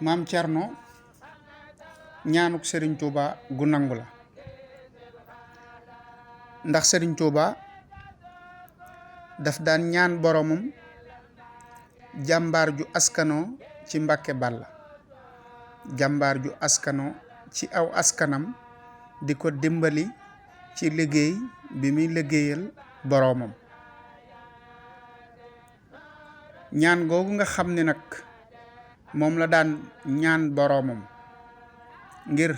maam Thierno ñaanuk Serigne Touba gu nangu la ndax Serigne Touba daf daan ñaan boromam jàmbaar ju askano ci Mbàkke Bàlla jàmbaar ju askano ci aw askanam di ko dimbali ci liggéey bi muy liggéeyal boromam ñaan googu nga xam ne nag moom la daan ñaan boromam ngir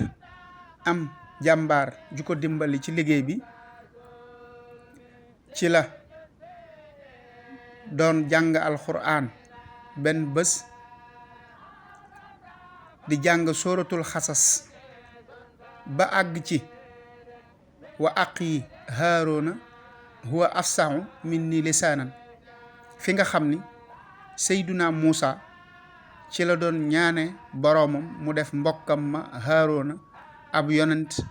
am jàmbaar ju ko dimbali ci liggéey bi ci la doon jàng alxuraan benn bés di jàng sóoratul xasas ba àgg ci wa aqi haaruna huwa afsahu minni lisaanan fi nga xam ni Seyduna Muusa ci la doon ñaane boroomam mu def mbokkam ma haaruna ab yonent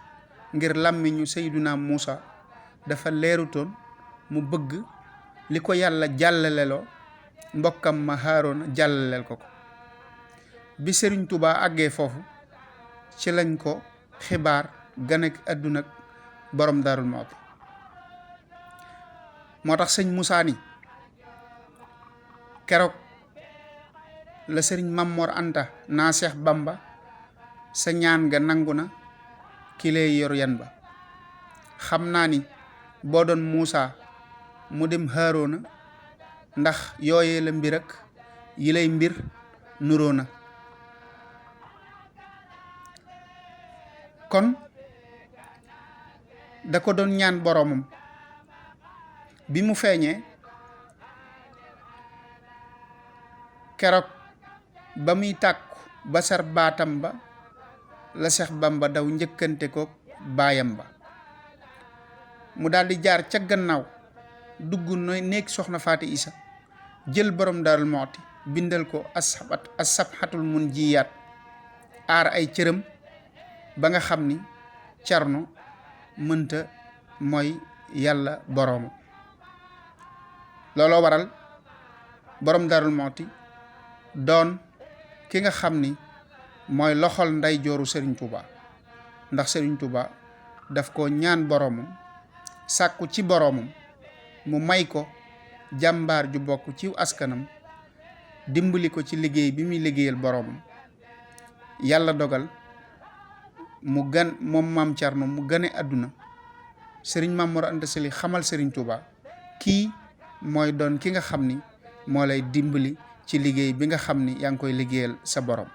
ngir làmmiñu Seyduna Muusa dafa leerutoon mu bëgg li ko yàlla jàllaleloo mbokkam ma haaruna jàllaleel ko bi Sëriñ Tuubaa àggee foofu ci lañ ko xibaar ganek àdduna ak borom Daarul Muxti moo tax sëñ Musaa ni keroog la sëriñ Mamor Anta naa Seex Bamba sa ñaan ga nangu na ki lay yor yan ba xam naa ni boo doon Muusaa mu dem Haaruna ndax yooyee la mbir ak yi lay mbir nuroo na kon da ko doon ñaan boromam bi mu feeñee keroog ba muy tàkku ba sar baatam ba la Seex Bamba daw njëkkante ko baayam ba mu daldi jaar ca gannaaw dugg nooy néeg soxna Faati Isa jël borom Daarul Muxti bindal ko as-sabhatul munjiyaat aar ay cëram ba nga xam ni Cerno mënta mooy yàlla borooma looloo waral borom Daarul Muxti doon ki nga xam ni mooy loxol nday jooru Serigne Touba ndax Serigne Touba daf ko ñaan boroomam sàkku ci boroomam mu may ko jàmbaar ju bokk ci askanam dimbali ko ci liggéey bi muy liggéeyal boroomam yàlla dogal mu gan moom maam Thierno mu gane àdduna Serigne Mamor Anta Sali xamal Serigne Touba kii mooy doon ki nga xam ni moo lay dimbali ci liggéey bi nga xam ni yaa ngi koy liggéeyal sa borom